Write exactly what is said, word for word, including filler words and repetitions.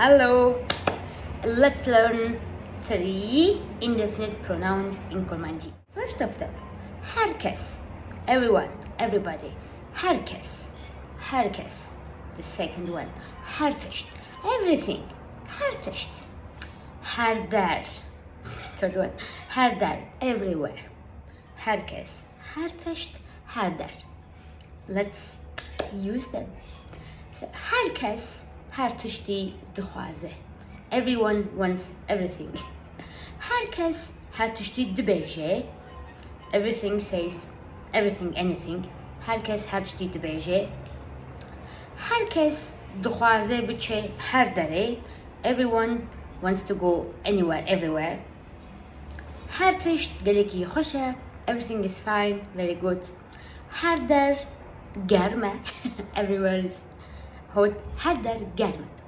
Hello. Let's learn three indefinite pronouns in Kurmanji. First of them, her kes. Everyone, everybody. Her kes. Her kes. The second one, her tişt. Everything. Her tişt. Her der. Third one, her der. Everywhere. Her kes, her tişt, her der. Let's use them. So, her kes her tiştî dixwaze. Everyone wants everything. Her kes her tiştî dibêje. Everything says everything, anything. Her kes her tiştî dibêje. Her kes dixwaze biçe her derê. Everyone wants to go anywhere, everywhere. Her tişt gelekî xweş e. Everything is fine, very good. Her der germ e. Everywhere is hot. Her der germ e.